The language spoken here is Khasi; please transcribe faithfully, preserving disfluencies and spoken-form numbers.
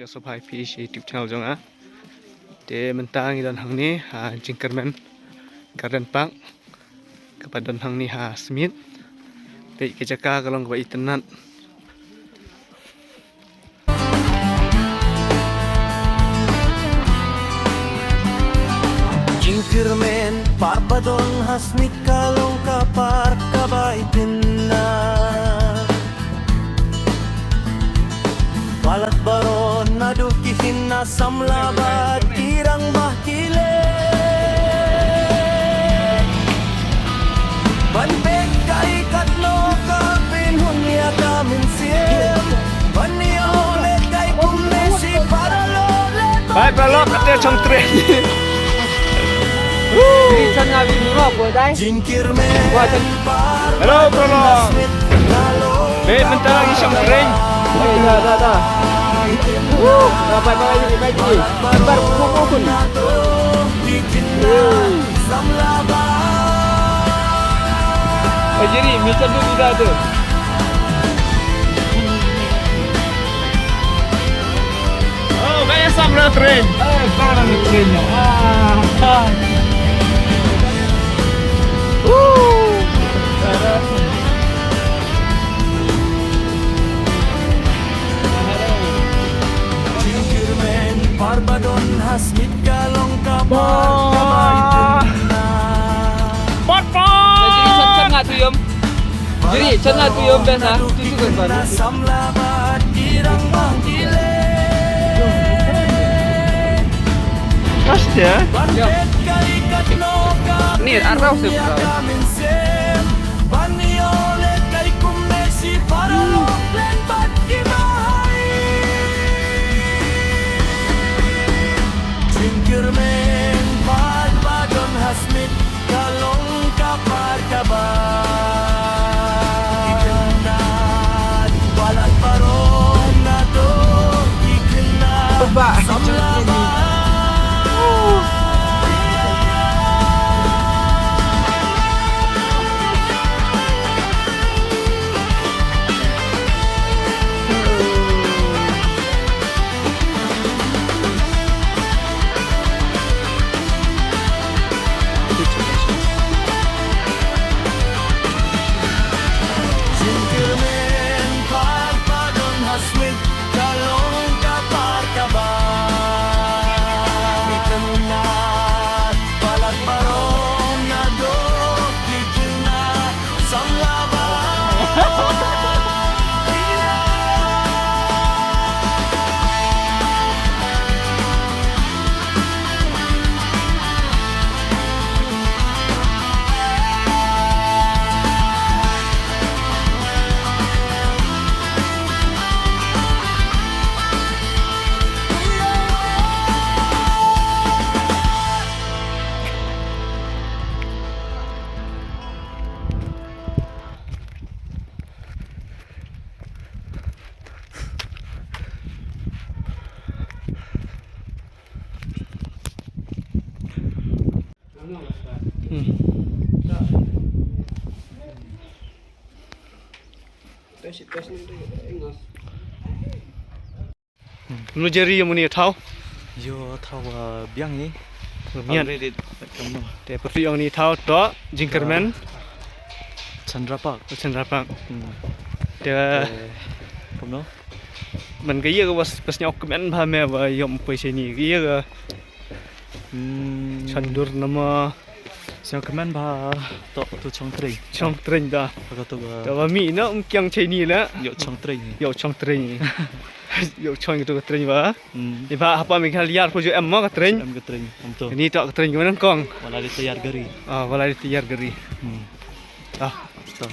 Ka sngewbha ïa phi sha YouTube channel jong nga. Te mynta ngi don hangne ha Jingkyrmen Garden Park, kaba don hangne ha Smit. Te ka jaka ka long kaba itynnat. Jingkyrmen Park ba don ha Smit ka long ka park kaba itynnat. Palat baroh naduh ki khynnah samla bad ki rangbah ki leh. Ban peit kai katno ka pynhun ïa ka mynsiem. Ban ïoh leh kai kumne shi paralok leh. Bye paralok, kata shong train. Woo. Jingkyrmen. Hello, paralok. Beit mynta ngi shong train. Eh, da, da, da. Woo. Da, bye, bye, bye, bye. Bar, bye, bye. Woo. Oi, Jerry, macam tu kita tu. Oh, kaya sam na train. Eh, parang train. Ah, ah. Woo. Jingkyrmen Park ba don ha Smit ka long ka park kaba itynnat. Park, park. Jadi, chan, chan nga tu yom. Jadi, chan nga tu yom best ha. Tu tu kan baru. Astaga. Ni arau sih, bro. Jingkyrmen Park ba don ha Smit ka long ka park kaba itynnat. Palat baroh naduh ki khynnah samla bad Jingkyrmen Park ba don ha Smit ka long ka park kaba itynnat. Palat baroh naduh ki khynnah samla bad Hmm. Kumno Jerry ïa muni thaw? Ïa thaw, uh, biang hi. Miat. Already, kumno? Te pyrthei ong ni thaw to Jingkyrmen. Chandra Park. Chandra Park. Hmm. Te, te kumno? Man ka ïa ka was, ka sñiaw kmen bha me ba ïoh poi shini ka ïa ka. Hmm. Chandur nama. Sñiaw kmen bha to tu chong train. Chong train da. Ka to ba. To ba mi na um kiang chai ni la. Ïoh chong train. Ïoh chong train. Ïoh chong tu ka train ba. Hmm. Iba hapa Meghalaya pho ju em ma ka train. Em ka train. Em to. Ni to ka train ka nang kong. Wala di tayar gari. Ah, wala di tayar gari. Hmm. Ah, to.